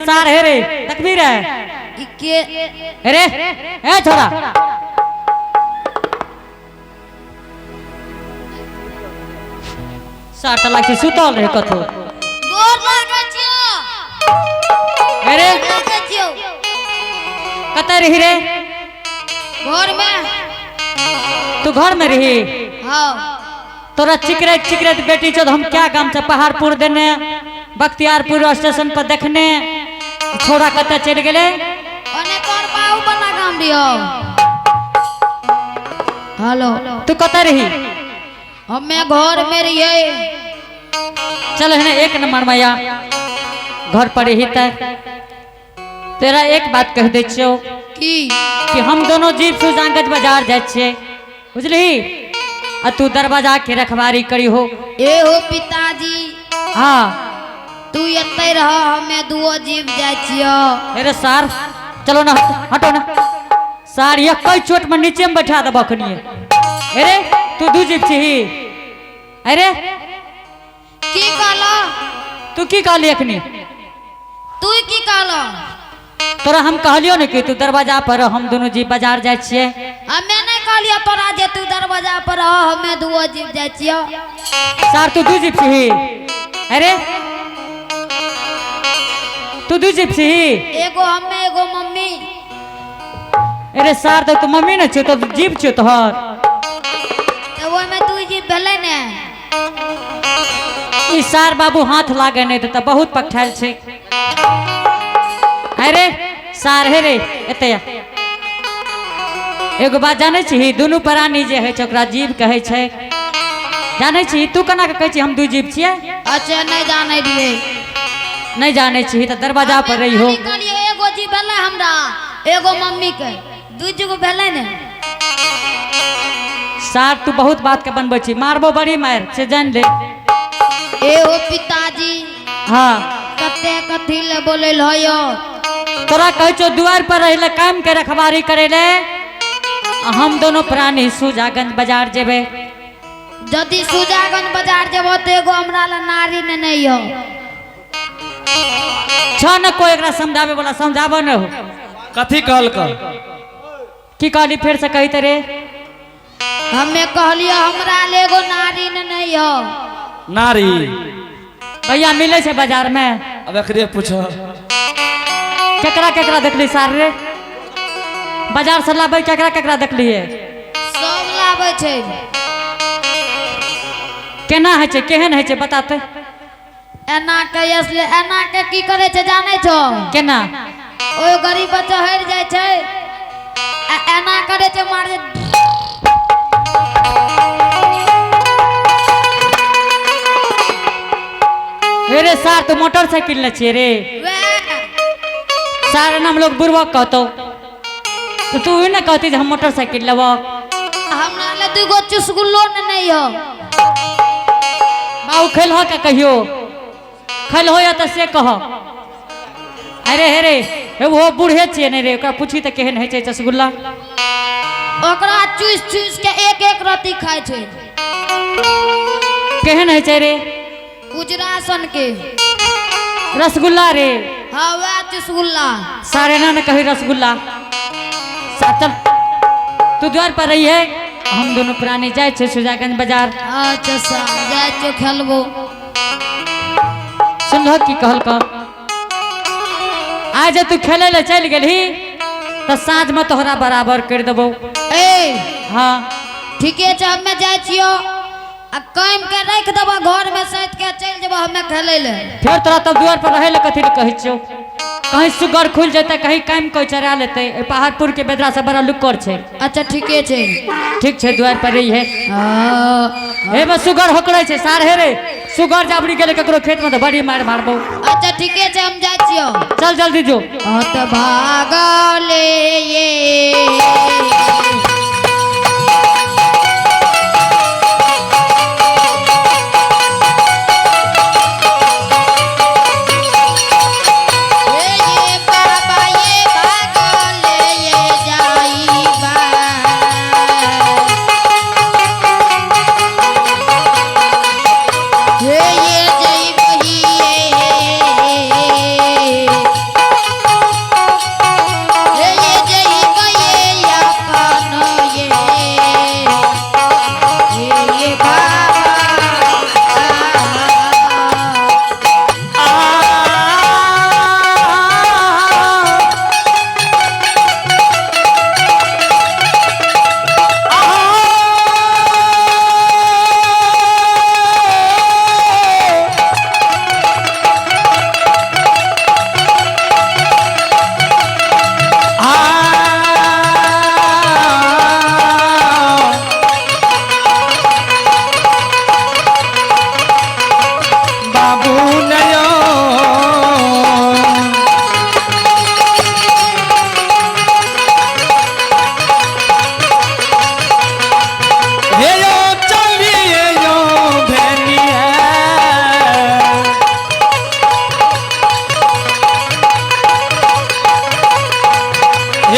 सार हे रे तकबीर है। ई के अरे ए छोरा सार त लागै छै सुतल रहे कथो। गोर लागै छियो। अरे लागै छियो। कतऽ रही रे? घर में। तू घर में रही? हाँ। तोरा चिकरैत चिकरैत बेटी चो हम क्या गाम से पहाड़पुर देने बख्तियारपुर स्टेशन पर देखने छोरा कतऽ चलि गेलै? ओने तोर बाबू वाला गाम रहियो। हेलो। तू कतऽ रही? हमें घर में रहिए। चल है एक नंबर मैया घर पर रही त तेरा एक बात कह दै छियौ की कि हम दोनों जीव सुजानगंज बाजार जाइ छियै बुझली आ तू दरवाजा के रखवारी करी हो। ए हो पिताजी। हाँ। तू एतै रह हमें दुओ जीव जाइ छियो। अरे सार चलो ना हटो ना सार ये कई चोट में नीचे में बैठा देबो अखनिए। अरे तू दू जीव छिही। अरे की कहलो? तू की कहली अखनी? तू की कहलो? तोरा हम कहलियो ने कि तू दरवाजा पर रह, हम दोनों जीव बाजार जाइ छियै। हमें नहीं कहलियो तोरा जे तू दरवाजा पर रह हमें दुओ जीव जाइ छियो। सार तू दू जीव छिही। अरे तू दू जीव छिही? एगो हमें एगो मम्मी। अरे सार तो तू मम्मी ने छियो तो जीव छियो तोहर। तो ओहिमे दू जीव भेलै ने। ई सार बाबू हाथ लागे नहीं देता बहुत पकठायल छै। अरे सार हे रे एते आ। एगो बात जानै छी दुनू प्राणी जे होइ छै ओकरा जीव कहै छै। जानै छी तू केना के कहै छी हम दू जीव छियै? अच्छा नहीं जानै रहियै। नहीं जानै छी तऽ दरवाजा पर रही हो। कहलियै एगो जीव भेलै हमरा एगो मम्मी के दू जीव भेलै ने। सार तू बहुत बात के बनबै छी मारबो बड़ी मारि से जान ले। ए हो पिताजी। हाँ। कते कथी ले बोलै हयो? तोरा कहै छौ दुआर पर रहिले काम के रखवारी करे ले हम दोनों प्राणी सुजागंज बाजार जेबे। यदि सुजागंज बाजार जेबो तो एगो हमरा ला नारी ने नहीं हो। छ न कोई एकरा समझावे वाला समझाबो न हो। कथी कहल कर? की कहली फेर से कही रे? हमें कहलियो हमरा ले एगो नारी ने नहीं हो। नारी भैया मिले छै बाजार में? अब एकरे पूछो। केकरा केकरा देखली सार रे बाजार से लाबै केकरा केकरा देखलिए? सब लाबै छै। केना होइ छै केहन होइ छै बताते? एना के असले एना के की करे छै जानै छो? केना? ओ गरीब बच्चा हरि जाइ छै एना करे छै मार। अरे सार तू मोटरसाइकिल ने छियै रे। सार नाम लोग बुढ़वा कहतो तो तू ही ना कहती हम मोटरसाइकिल लेबो। हमरा ले दुगो चुसगुल्लो ने नहीं हो। बाबू खेल हो का कहियो? खेल हो या तो से कह। अरे हे रे हे वो बूढ़े छियै ने रे ओकरा पूछी तऽ केहन होइ छै चुसगुल्ला। ओकरा चूस चूस के एक एक रत्ती खाइ छै। केहन होइ छै रे? उजरा सन के रसगुल्ला रे। हाँ वह चुसगुल्ला। सारे ना ने कही रसगुल्ला। चल तू द्वार पर रही है हम दोनों प्राणी जाइ छै सुजागंज बाजार। अच्छा सा जाइ छियो खेलबो। सुनलह की कहलक? आज तू खेले ले चलि गेलही तऽ साँझ में तोहरा बराबर कर देबो। ए हाँ ठीके छै हमे जाइ छियो आ काम के रख देबो घर में सैत के चलि जेबो हमे खेलै ले। फेर तोरा तब दुआर पर रहै ले कथी ले कहै छियौ? कहीं सुगर खुलि जेतै कहीं काम के चरा लेतै। ए पहाड़पुर के बेदरा से बड़ा लुक्कर छै। अच्छा ठीके छै। ठीक छै दुआर पर रही है। हाँ। हे बस सुगर होकरै छै सार हे रे सुगर जाबड़ी गेलै ककरो खेत में तऽ बड़ी मारि मारबो। अच्छा ठीके छै हम जाइ छियो। चल जल्दी जो। हत भागले ये ये जय बही।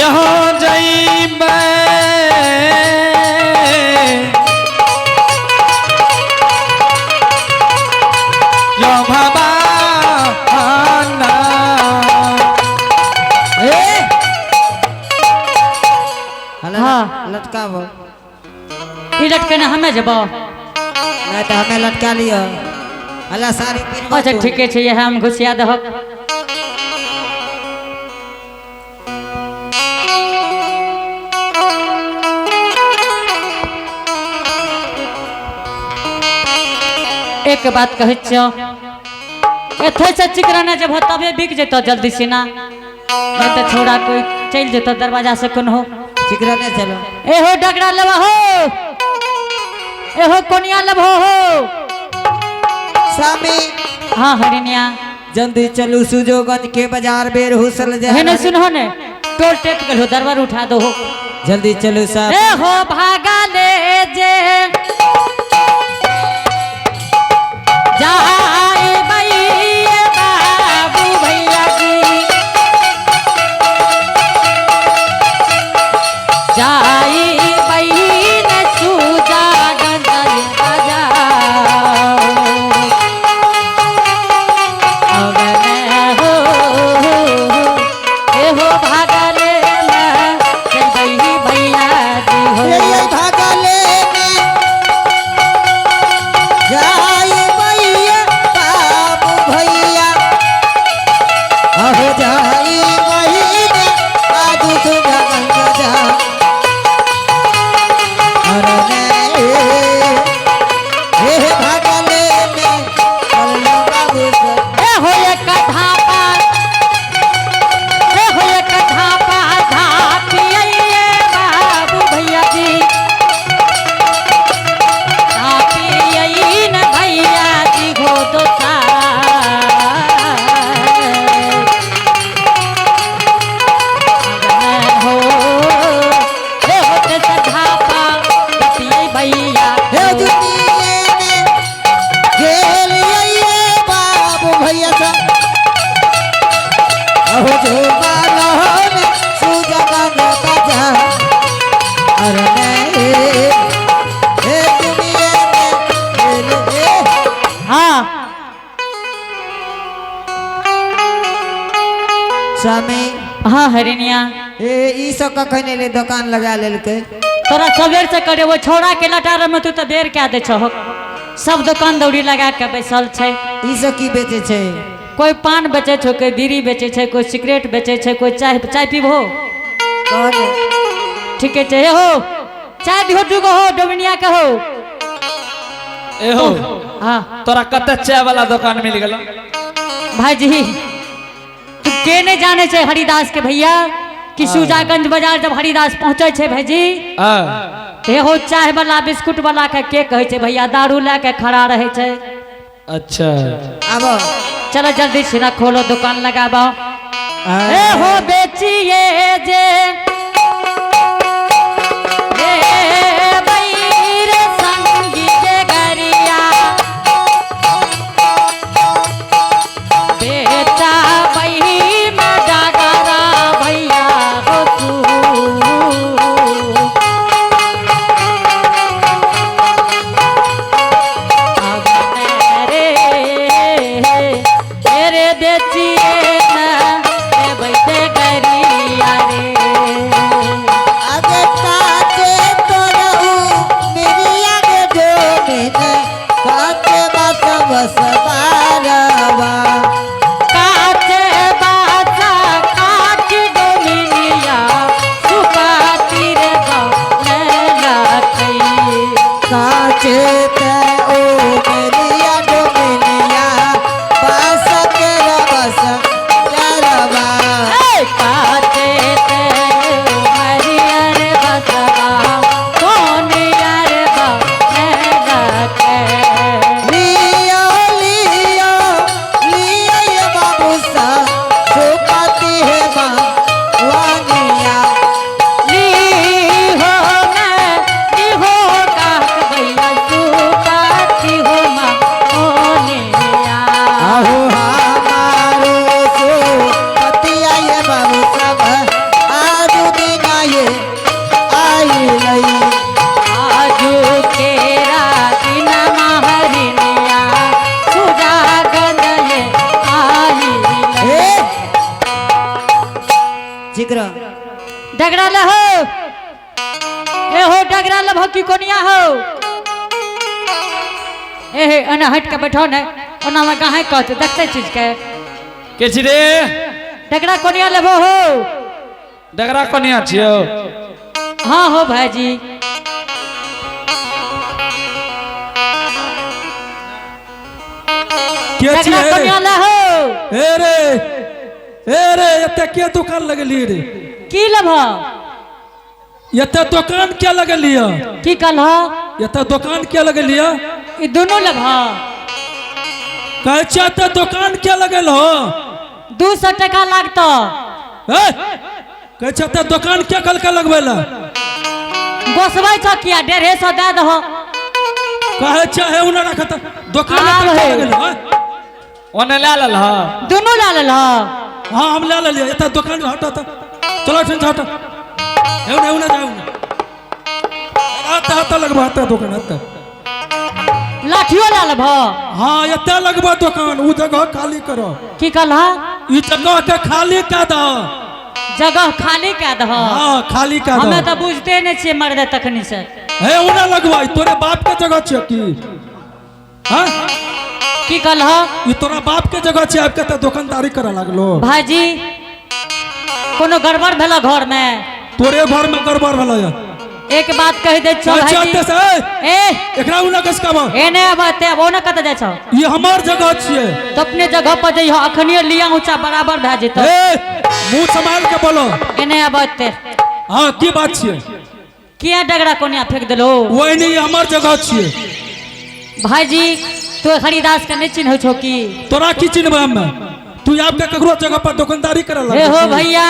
यहाँ जइबै यो भवाना। ए हला हाँ। लटकाबो। ई लटके ना हमे जबो। नहीं तो हमें लटका लियो। हला साड़ी पिन्हबो अच्छा तू। ठीके छै, यह हम घुसिया दहक। एक बात कहै छियौ, एथे से चिकराना जब तबे बिक जेतौ जल्दी से ना, नहीं तो छोड़ा कोई चलि जेतौ दरवाजा से कोनो। चिकराने चलो। एहो डगरा लेबा हो, एहो कोनिया लेबो हो। स्वामी। हाँ हरिनिया। जल्दी चलू सुजोगंज के बाजार बेर हुसल जाए। हेने सुनहो ने, टोल टेप गेल हो, दरबार उठा दो हो। जल्दी चलू साहब। ए हो भागा ले जे जाए भैया बाबू भैया की, जाई बहन सुजागंज बाजार। अगन हो, ए हो भागले में भैया जी हो। ये भागले में जाई भैया बाबू भैया, अहो जाई बहिन आदु सुजगंज जा। अरे हे भागले में चलो बाबू सर। ए हो एक धापा, ए हो एक धापा धापिए बाबू भैया जी, धापिए न भैया जी हो दोसा। हो ए हो ते धापा धापिए भैया। हे दुनिया में गेलिए बाबू भैया सा, अहो जो बालहन सुजगन बजा। अरे हे दुनिया में गेलिए। हाँ स्वामी। हाँ हरिनिया। ए ई सब कखन एलै दोकान लगा लेलकै? तोरा सबेर से करे वो छोड़ा के लटार में तू तो देर क्या दे छहो, सब दुकान दौड़ी लगा के बैसल छै। ई सब की बेचे छै? कोई पान बेचे छो, कोई बीड़ी बेचे छै, कोई सिगरेट बेचे छै, कोई चाय। चाय पीबहो? कौन? ठीके छै। हे हो चाय दिहो दूगो हो डोमिनिया के हो। एहो। हाँ। तोरा कते चाय वाला दुकान मिल गेल? भाईजी तू के नहीं जाने छै हरिदास के भैया कि सुजागंज बाजार जब हरिदास पहुंचे छै भाईजी, हाँ। ते हो चाय वाला बिस्कुट वाला के कहै छै भैया दारू लए के खड़ा रहै छै। अच्छा। आबो। चलो जल्दी से ना खोलो दुकान लगाबो। ए हो बेचिए जे ए बैर संगी जे गरिया, बेटा बही में डगरा भैया हो तू। अब रे रे बेचिए ना ए बैठे गरिया रे। जिक्र डगरा ले हो ए हो डगरा लेबहो की कोनिया हो ए हे एना हट के बैठो ने ओना में काहे कहते देखते चीज के के छी रे डगरा कोनिया लेबो हो डगरा कोनिया छियो हाँ हो भाईजी के डगरा छियै कोनिया ले हो ए रे ए रे एते के दुकान लगलियै रे की लेबहो एते दुकान के लगलियै की कहलहो एते दुकान के लगलियै ई दुनू लेबहो कहै छियै एते दुकान के लगल हो 200 टका लागतो ए कहै छियै एते दुकान के कल के लगबै लए गोसबै छौ किया 150 दए दहो कहै छियै हे उना रखत दुकान आब एते हे। के लगल हो ओने लए लेलह दुनू लए लेलहो हाँ हम ले लेलियै एते दुकान हटो तऽ चलो ठन हटो हे उना उना जाउ एते एते लगबा एते दुकान एते लाठियो लए लेबहो हाँ एते लगबा दुकान उ जगह खाली करो की कहलहो ई जगह के खाली कए दह जगह खाली कए दहो हाँ खाली कए हमे दह तऽ बुझते नहि छियै मर्दे तखनी से हे ओना लगवाई तोरे बाप के जगह छियै की हाँ की कहलहो ई तोरा बाप के जगह छियै आबि के तऽ दुकानदारी करऽ लागलो भाईजी कोनो गड़बड़ भेलो घर में तोरे घर में गड़बड़ भेलै या एक बात कहि दै छौ अच्छा भाईजी एते से ए, ए एकरा उना कसकाबऽ ए नहि आब एते आब ओने कतऽ जाइ छौ ई हमर जगह छियै तो अपने जगह पर जइहो अखनियो लिया ऊंचा बराबर भए जेतौ ए मुंह संभाल के बोलो एने आब एते हाँ की बात छियै किया डगरा कोनिया फेंक देलो वही नहीं हमर जगह छियै भाईजी तू हरिदास के नहि चिन्है छौ की तोरा की चिन्हबै हमे तू आबि के ककरो जगह पर दुकानदारी करऽ हे लागल हो छी। भैया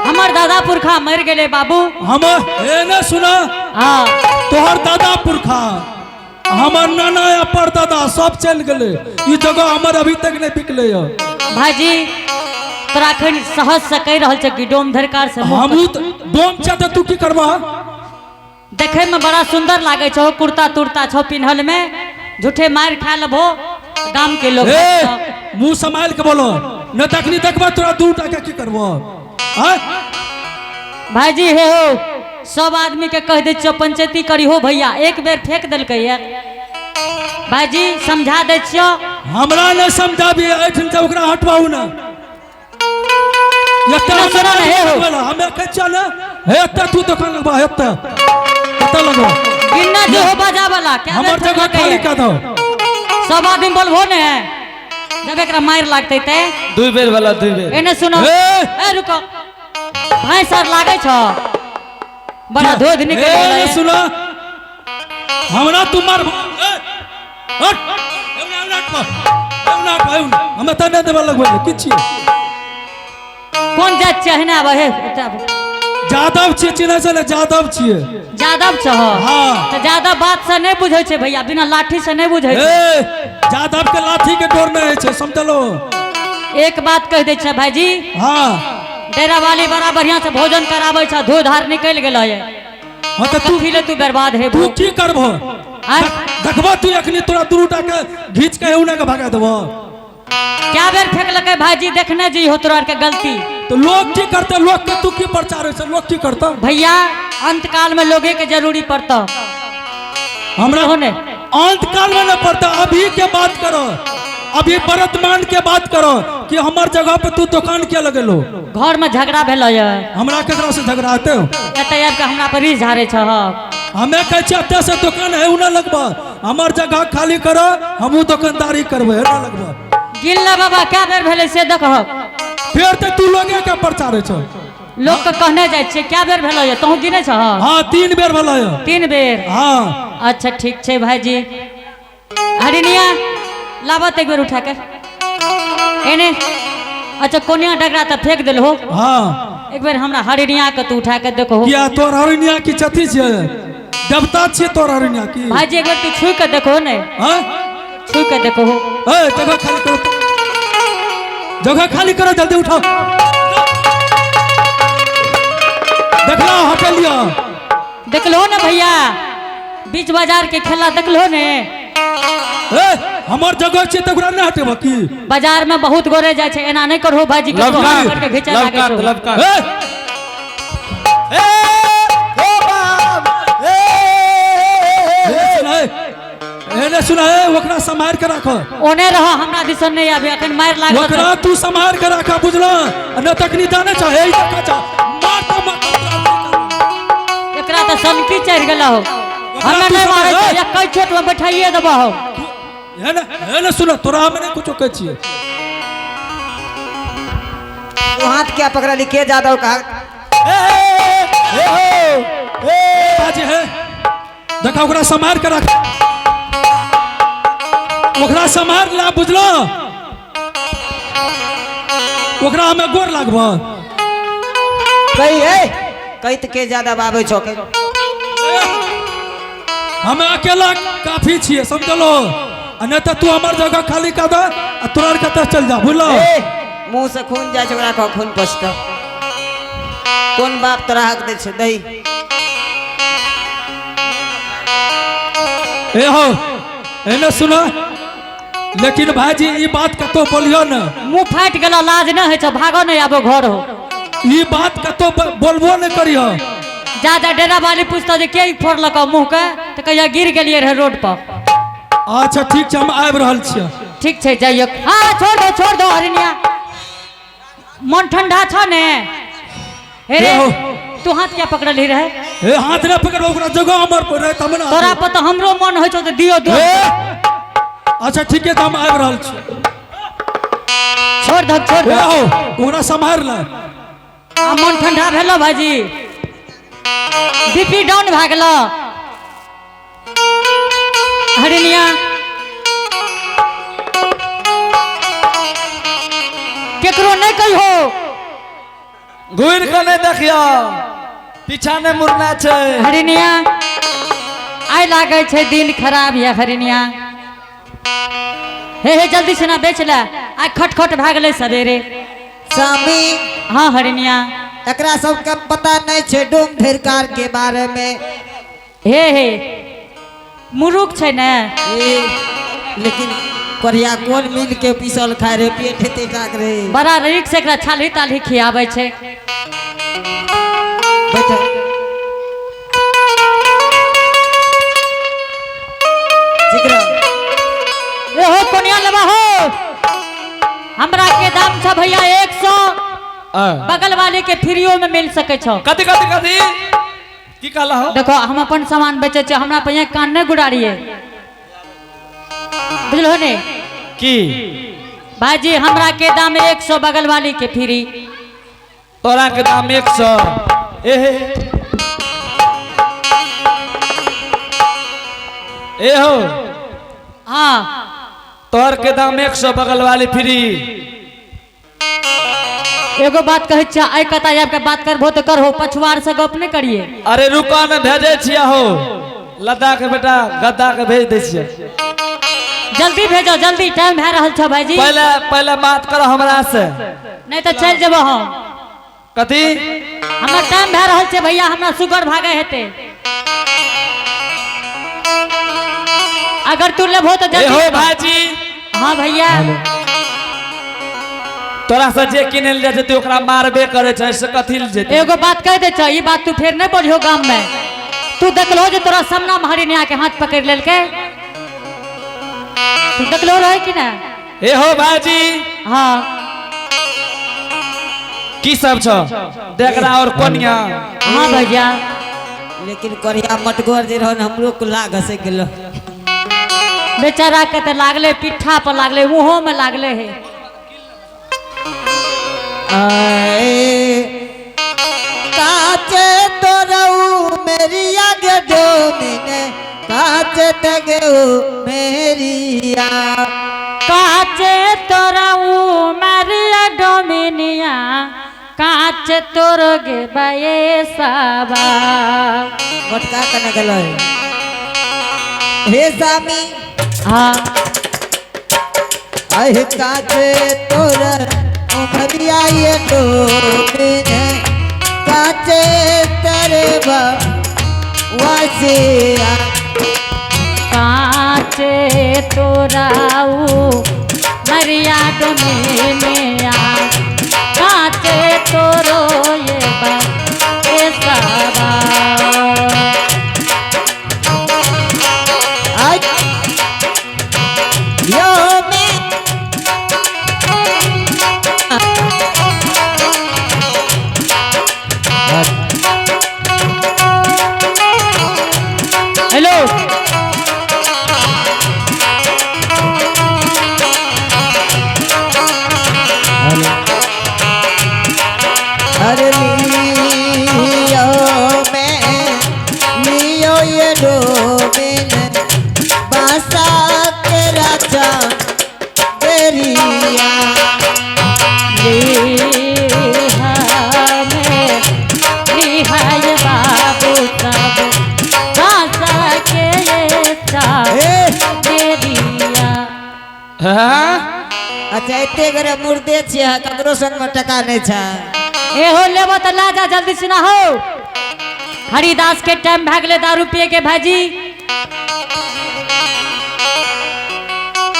हमर दादा पुरखा मरि गेलै बाबू हम ए ने सुना हाँ तोहर दादा पुरखा हमर नाना या परदादा सब चलि गेलै ई जगह हमर अभी तक नहि बिकलै यऽ भाईजी तोरा अखन सहज से कहि रहल छै कि डोम धरकार से मुँह हमहूँ तऽ डोम छै तऽ तू की करबह देखे में बड़ा सुंदर लागे छौ कुर्ता तुर्ता छौ पिन्हल में झूठे मार खा लेबो गाम के लोग ए मुंह संभाल के बोलो न तखनी देखबह तोरा दू टाका की करबह आँय? भाईजी हे हो सब आदमी के कह दै छियौ पंचायती करी हो भैया एक बेर फेंक देलकै ये भाईजी समझा दै छियौ हमरा नहि समझाबी एहिठाम से ओकरा हटबाउ ने एतऽ एना सुना ने, हे हो। हमे कहै छियै ने हे एतऽ तू दोकान लगबा एतऽ एतऽ लगबा गिन्ना जो हो बजा वाला क्या बेर हमर जगह फेंकलकै खाली ये? कऽ दहो सब आदमी बोलबो ने जब एकरा मारि लागतै ते दू बेर वाला दू बेर एने सुनो ए! ए रुको भैंस आर लागै छौ बड़ा धोध निकल ए, गेलै। सुनो हमरा तू मार ए, हट एवना, एवना हट पर। एवना हट, एवना। हमे तऽ नहि देबऽ लगबै लए, की छियै कोन जात छै एहना आबै हे एतऽ आबू। जादव छियै चिन्है छै ने जादव छियै जादव छह हाँ। तऽ जादव बात से नहि बुझै छै भैया बिना लाठी से नहि बुझै छै ए जादव के लाठी के डोर नहि होइ छै समझलो एक बात कहि दै छै भाईजी हाँ डेरा वाली बड़ा बढ़िया से भोजन कराबै छै धो धार निकलि गेलै हाँ तऽ तू कथी ले तू बर्बाद हेबो तू की करबो आँय? देखबो तू एखनी तोरा दुनू टा के घीच के एहुना के भगा देबो क्या बेर फेंकलकै भाईजी देखने जी हो तोरा आर के गलती तो लोग की करते लोग के तू की प्रचार होइ छै लोग की करता भैया अंत काल में लोगे के जरूरी पड़तो हमरा हो ने अंत काल में न पड़ता अभी के बात करो अभी वर्तमान के बात करो कि हमर जगह पे तू दुकान क्या लगेलो घर में झगड़ा भेलै ये हमरा केकरा से झगड़ा आते हो एतऽ आबि के हमरा पर रीझ झाड़े छह हमें कहै छियै एतऽ से दुकान है उ ना लगबा हमर जगह खाली करो हमहूँ दुकानदारी करबै है ना लगबा गिन ले बाबा क्या बेर भेलै से देखह फेर तऽ तू लोगे के प्रचार छौ लोग के कहने जाइ छियै क्या बेर भेलै ये तोहूँ गिने छह हाँ 3 बेर भेलै यऽ। 3 बेर हाँ अच्छा ठीक छै भाईजी हरिनिया लाबत एक बेर उठा के एने अच्छा कोनिया डगरा तऽ फेंक देलहो हाँ एक बेर हमरा हरिनिया के तू उठा के देखहो किया तोर हरिनिया की चथी छियै देवता छियै तोर हरिनिया की भाईजी एक बेर तू छू के देखहो ने हाँ छू के देखहो ए जगह खाली करो जगह खाली करो जल्दी उठाओ देखला हटेलिया देखलहो ने भैया बीच बाजार के खेला देखलहो ने ए हमर जगह छै तऽ ओकरा नहि हटेबह की? बाजार में बहुत गोरे जाइ छै, एना नहि करहो भाईजी, ककरो हाथ पकड़ के घिचा लागे लवकात छौ। लवकात। ए, ए ओ बाप ए एने सुना, ए, एने सुना, ए, ओकरा सम्हार के राख। ओने रहो, हमरा दिसन नहीं आबे, अखन मार लागल। ओकरा तू सम्हार के राख, बुझल? न तखनी जाने छ, हे देखा छ, मार त मार। एकरा तऽ सनकी चढ़ि गेल हो। हमे तू नहीं मारै समझ, छै, ए। एक चोट में बैठाइए देबो हो। एने एने सुन, तोरा हम नहीं कुछो कहै छियै। तू हाथ क्या पकड़ली के जादव का? ए ए हो ए। बाजी है, देखा, ओकरा सम्हार के राख, ओकरा सम्हार ला, बुझल? ओकरा हमे गोर लागब। कही ए कही त के जादव आबै छौ के? हमे अकेला काफी छियै, समझलो? आ नहीं तऽ तू हमर जगह खाली कर दे आ तोरा आर कतऽ चल जा, बुझलो? ए, मुंह से खून जाइ छै, ओकरा कहो खून पछतौ। कोन बाप तोरा हक दै छै दही? ए हो, एने सुन, लेकिन भाईजी, ई बात कतौ बोलियो न। मुँह फाटि गेलो, लाज नहि होइ छौ? भागो नहीं आबो घर हो। ई बात कतौ बोलबो नहीं करियो। जा जा, डेरा वाली पूछतो जे के फोड़लक मुँह के, तऽ कहिया गिर गेलियै रहे रोड पर। अच्छा ठीक छै, हम आबि रहल छियै। ठीक छै, जाइयो। हाँ, छोड़ दो, छोड़ दो। हरिनिया, मन ठंडा छ ने? हे रे। हे हो। तू हाथ क्या पकड़ली रहे? ए, हाथ नहीं पकड़ो, ओकरा जगह हमर पर रहे तब ना। तोरा पर तऽ हमरो मन होइ छौ तऽ दियो दो। ए, अच्छा ठीक है, तऽ हम आबि रहल छी। छोड़ दो, छोड़ ए दो। हो, ओकरा सम्हार ले। आ मन ठंडा भेलो भाईजी? बीपी डाउन भए गेलो हरिनिया? केकरो नहीं कहियो। घुरि कऽ नहि देखियो, पीछा नहि मुड़ना छै। हरिनिया, आइ लागै छै दिन खराब यऽ। हरिनिया, हे हे, जल्दी से ना बेच ले, आइ खटखट भए गेलै सवेरे। स्वामी। हाँ हरिनिया। एकरा सबके पता नहीं छै डोम ढेरकार के बारे में। हे हे, मुरुख छै ने। ए, लेकिन कोरिया कोन मिल के पीसल खाए रे, पेट हेते टाक रे। बड़ा रिक्स एकरा छालही तालही खियाबै छै। बैठ। ठीक रह। ए हो, कोनिया लेबा हो? हमरा के दाम छ भैया 100। बगल वाले के फ्रीओ में मिल सके छौ। कथी कथी कथी की कहला हो? देखो, हम अपन सामान बेचे छियै, हमरा पर यहाँ कान नहीं गुड़ारिए, बुझलो ने? की? भाईजी, हमरा के दाम 100, बगल वाली के फ्री। तोरा के दाम 100? ए हे ए हो। हाँ। तोहर के दाम 100, बगल वाली फ्री। एगो बात कहै छियै, आइ कता आबि के बात करबो तऽ करहो, पछुआर से गप नहीं करिए। अरे रुका ने, भेजै छियै हो, लद्दा के बेटा गद्दा के भेज दै छियै। जल्दी भेजो, जल्दी, टाइम भए रहल छौ भाईजी। पहले पहले बात करो हमरा से। नहीं तऽ चलि जेबो हम। कथी? हमर टाइम भए रहल छै भैया, हमरा सुगर भागे हेतै। अगर तू लेबहो तऽ ए जल्दी हो। लेबहो। भाईजी। हाँ भैया। तोरा से जे किनै लए जाइ छै, तू ओकरा मारबे करै छै, से कथी लए जेतै? एगो बात कह दे छौ, ई बात तू फेर नहीं बोलियो गाम में। तू देखलो जे तोरा सामना में हरिनिया के हाथ पकड़ लेलकै? तू देखलो रहे कि ना? ए हो भाईजी। हाँ। की सब छौ देखरा और कोनिया? हाँ भैया। लेकिन कोरिया मटगोर जे रहन, हमरो कुल्हा घसे गेलो। बेचारा के तऽ लागले, पिट्ठा पर लागले, मुँहो में लागले है। आए काचे तोरऊ मेरिया के डोमिने, काचे तगेऊ मेरिया। काचे तोरा मारिया डोमिनिया, काचे तोर गे बाये साबा। मोटका कने गेलो हे सामी? हाँ। अहे काचे तोर उमरिया ये डोमिने, काचे तेरे वासिया। काच काचे तोराऊ मरिया डोमिनिया काचे तोरो ये बा ए साबा। आज यो में हेलो अरे लियो में लियो ये डोबिन बासा के राजा बेरिया। लिहाय बाबू सब बासा के ए मेरिया। हाँ? अच्छा एते गोरे मुर्दे छियै, ककरो संग में टका नहीं छै। एहो लेबो तऽ ला जा जल्दी सुना हो। हरिदास के टाइम भए गेलै दारू पिए के भाईजी।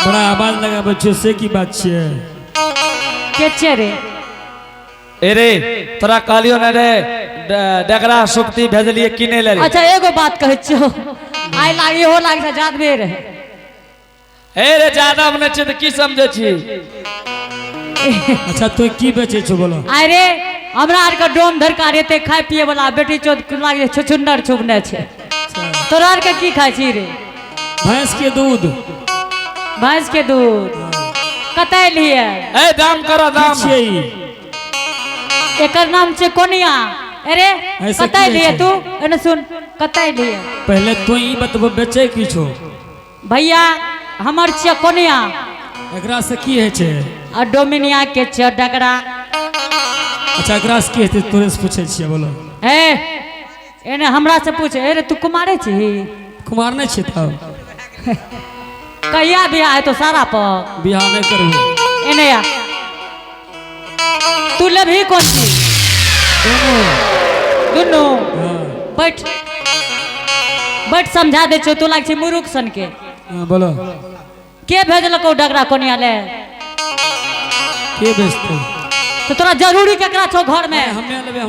बड़ा आवाज लगाबै छियै से की बात छियै? के छियै रे? ए रे तोरा कहलियो ना रे डगरा सुप्ती भेजलिए किने ले रे। अच्छा एगो बात कहै छियौ, आइ लागी हो लागी से जादबे रहे। ए रे जादा नहि छै तऽ की समझै छी? अच्छा तो की बेचै छौ बोलो? अरे हमरा आरके डोम धरका रेते खाय पिए वाला बेटी चोद लागे छुछुन्नर छुबने छै। तोरा आरके की खाय छी रे? भैंस के दूध। भैंस के दूध कतऽ लिए? ए दाम करो दाम। की छियै ई? एकर नाम छै कोनिया। अरे ऐसे कतऽ की लिए छै? तू? एने सुन, कतऽ लिए? पहले तू ई बतबो बेचै की छौ? भैया हमर छियै कोनिया। एकरा से की होइ छै? आ डोमिनिया के छियै डगरा। अच्छा एकरा से की हेतै तोरे से पूछै छियै बोलो। ए एने हमरा से पूछ। अरे तू कुमारे छी? कुमार नहि छियै तब। कहिया बियाह हेतौ सारा पर? बियाह नहि करबै। एने आ। तू लेबही कोन चीज? दोनों। दुनू? हाँ। बैठ बैठ समझा दै छियौ, तू लाग छै मुरुख सन के। हाँ, बोलो। के भेजलकौ डगरा कोनिया ले? के बेचतै? तो तोरा जरूरी केकरा छौ घर में? हमे लेबै।